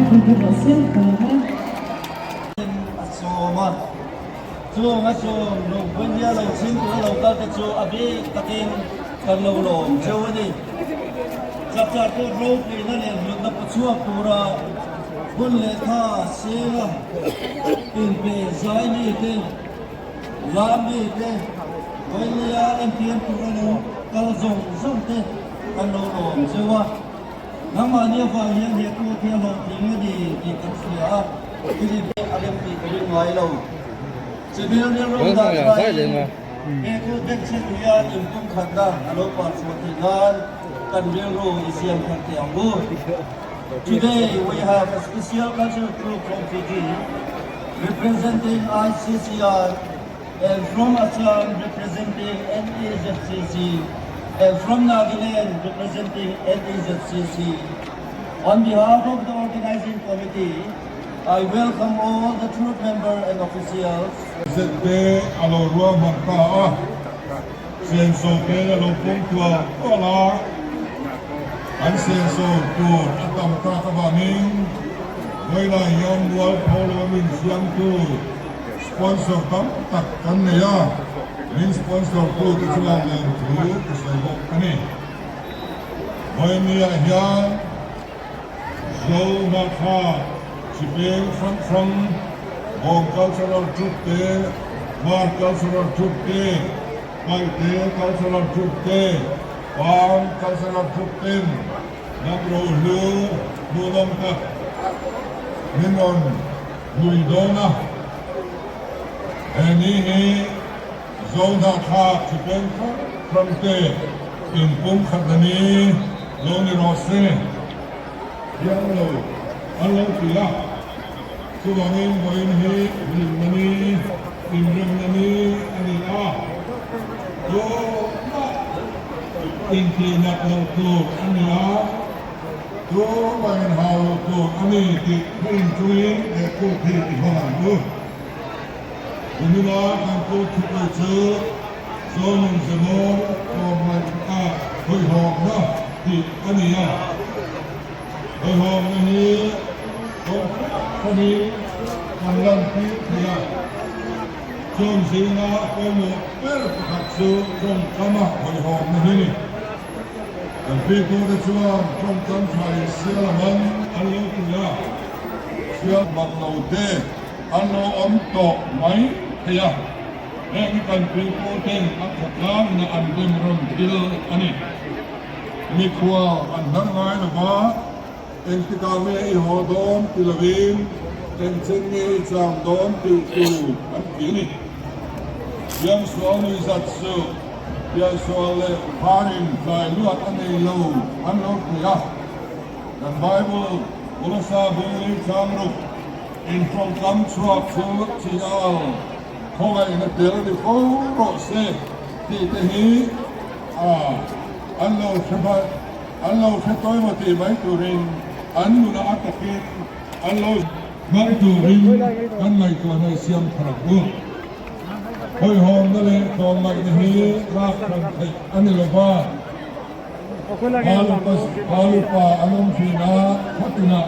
A sawm a, chung a sawm lungpui lo chhing tura lo kal te chu a bik takin kan lo lawm cheu a ni. Chapchar pawh ropuina leh hlutna pu chhuak tura hun leh tha senga inpe zai mite, lam mite, vawinia entir tura lo kal zawng zawng te kan lo lawm cheu a. Nangmahni avang hian he kut hi a hlawhtling a ni tih kan hria a, thil inpek a rem tih ka ring ngai lo. Civil rilru dah thlaiin he kut bengchhet luia inpumkhatna a lo par chhuah theih nan kan rilru i siam thar teh ang u. Today we have a special cultural troupe from Fiji representing ICCR and from Assam representing NEZCC and from Nagaland representing NEZCC. On behalf of the organizing committee, I welcome all the troupe member and officials. Zete a lo ruahman ta a, senso pen a lo pawm tual tual a, an senso tur a tam tak avangin vawilah hian mualpho lova min siamtu Sponsor tam tak kan nei a, min sponsor tu te chuan lawmthu ka sawi bawk a ni. Vawinia hian Zo Natha Chipeng hrang hrang, Bawng Cultural Troupe te, Hmar Cultural Troupe te, Paihte Cultural Troupe te, Pang Cultural Troupe ten lam rohlu hmuhnawm tak min rawn Lui dawn a, he ni hi Zohnahthlak thipeng hrang hrang te inpumkhat na ni lo ni rawh se. Hiang lo an lo ti a, chuvangin vawiin hi hlimna ni, inremna ni a ni a, tumah intihnak loh tur a ni a. Tumah in hau loh tur a ni tih hring chungin he kut hi i hmang ang u. Kumina kan kut thupui chu Zonun Zemaw tlawmngaih a hawihhawmna tih a ni a. Hawihhawmna hi kawng hrang hrangin kan lantir thei a. Chung zinga pawimawh ber pakhat chu tawngkama hawihhawmna hi a ni. Kan pipu te chuan tawngkam tha in sial a man an lo ti a, sial mang lo te an lo awm tawh mai thei a, heng hi kan pipu ten a khawtlangna an dem rawn thil a ni. Mikhua an hnar ngai lo va, engtikah nge i haw dawn ti lovin engchen nge i cham dawn tih tur an ti a ni. Piangsual nuihzat suh. Piansual leh pharin tlai luat a nei lo an lo ti a. Kan Bible Kolosa bungli chang ruk intawngkam chhuak chu chi al khawngaihna tel ni fo rawh se tih te hi a an lo hre an lo hre tawi maw tih mai turin an nunah a takin an lo hmang turin kan ngaihtuahna i siam thar ang u. Hawihhawmna leh tlawmngaihna hi lak hran theih a ni lo va, Val upa an awm thin a, khatinah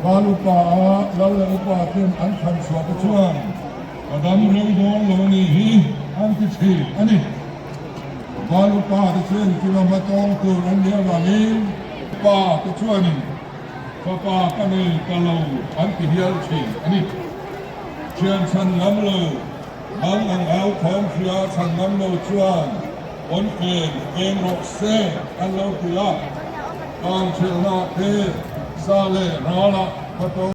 Val upa a lal leh upa ten an thlan chhuah te chuan ka dam rei dawn lo a nih hi an ti thin a ni. Val upa te chu engkim a hmatawng tur an nih avangin upa te chuanin fapa ka nei ta lo an ti hial thin a ni. Thian chhan ngam lo, mang ang au thawm hria chhan ngam lo chuan pawn fen eng rawh se an lo ti a, kang chhelhna te sa leh ralah ka to.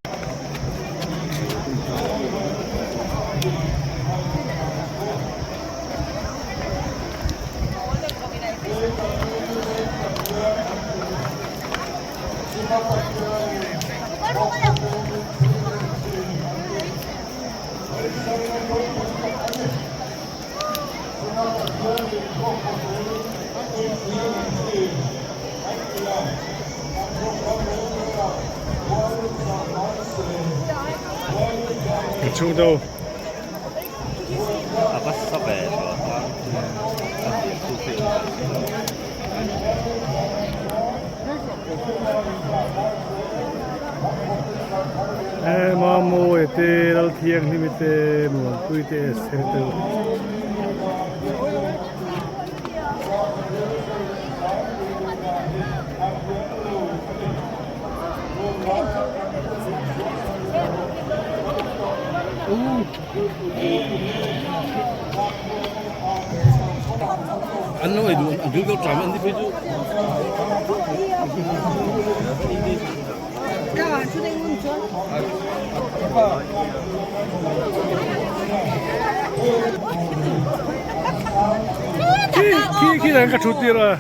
Chhung do. A va sa ve E Mamawia te Lalthianghlimi te Muanpui te Esther te An lo ei duh an dul deuh tlam an ni phei chu. Khi khi khi là ka thut tir a.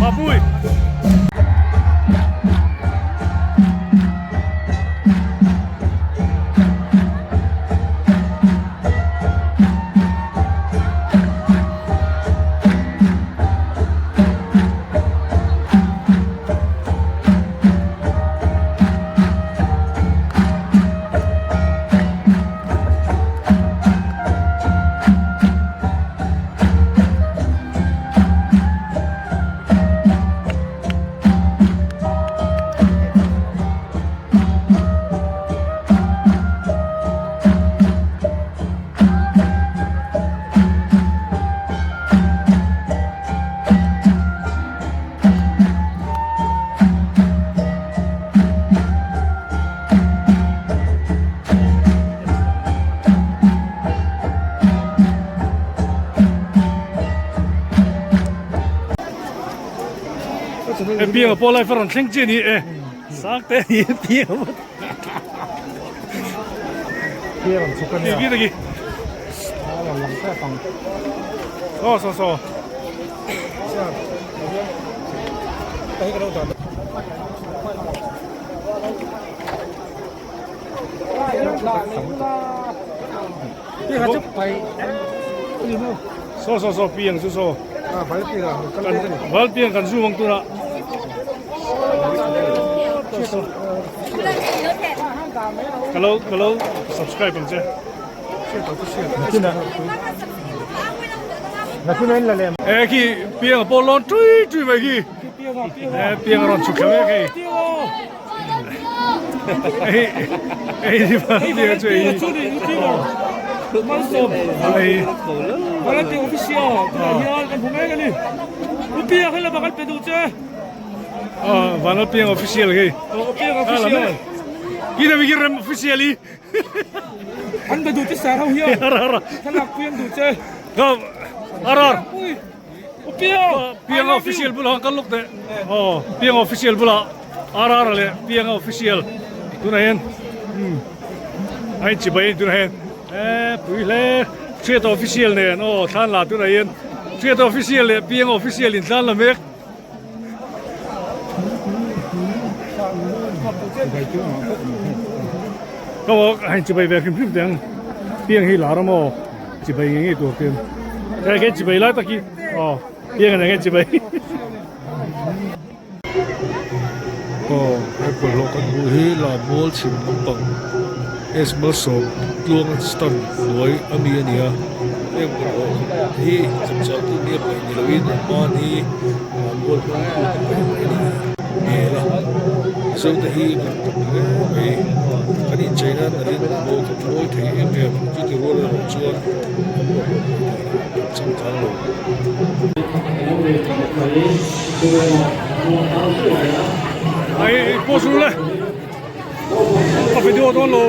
Mapui. E piang pawh lai fa rawn thleng chi a ni e sang te a ni e piang Saw saw saw. Saw saw saw piang chu saw. Val piang kan zu mang tuna. Ka lo ka lo subscribe ang che. E khi piang pawh lawn tui tui mai khi. E piang a rawn chhuk thla mek hei. Hei hei hi piang chu hei. Hei. Vanlalpiang official khi. Kina mi khi rem official i. An be duh che sar ho hian thlalak pui an duh che. Ar ar. Pianga official bulah kan luk teh. Aw Pianga official bulah ar ar leh Pianga official tunah hian a in chibai tunah hian e pui hle Theatre official nen aw thlan la tunah hian Theatre official leh Pianga official in thlan la mek. Ka hei chibai ve hrim hrim teh ang piang hi lar a maw chibai nge nge tur te hei khi chibai lai tak hi aw piang a nge chibai aw he bawlhhlawh kan hmuh hi lammual chhim lampang S malsawm tluang stand hnuai ami a ni a heng bawlhhlawh hi chapchar tu nia paih ni loin an mahni lammual hmang tu te paih mai a ni hmel a mizote hi kan tam hle mai kan inchei nan a rin maw kan mawi thei em em chuti rual erawh chuan kan bawlhhlawh paih danah kan changkang lo. Ai post le. Ka video dawn lo.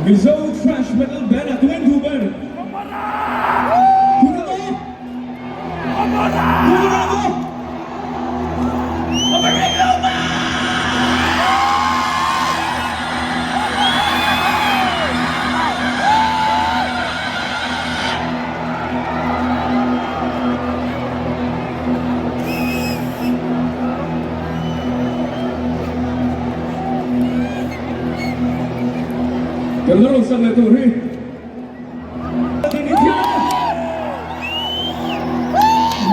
Mizo thrash metal band a tuen duh ber? Tunge maw? Tunge maw? Kan la rawn sak leh tur hi.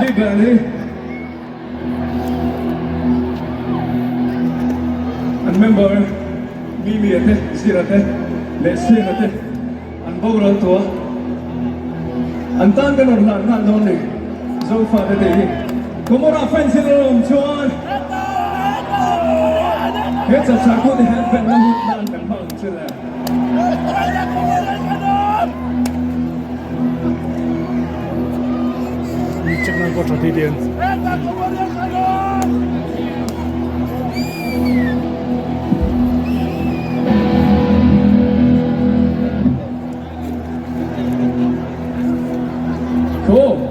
Ni ber hi. An member Mimi a te, Zira te leh Sena te an boral tawh a. An tan kan rawn hlan nghal dawn ni. Zofa te tih hi Gomorrah fans in an awm chuan he chapchar kut hian fan na hun nan kan hmang ang che le. pawh tha thei te an. Cool.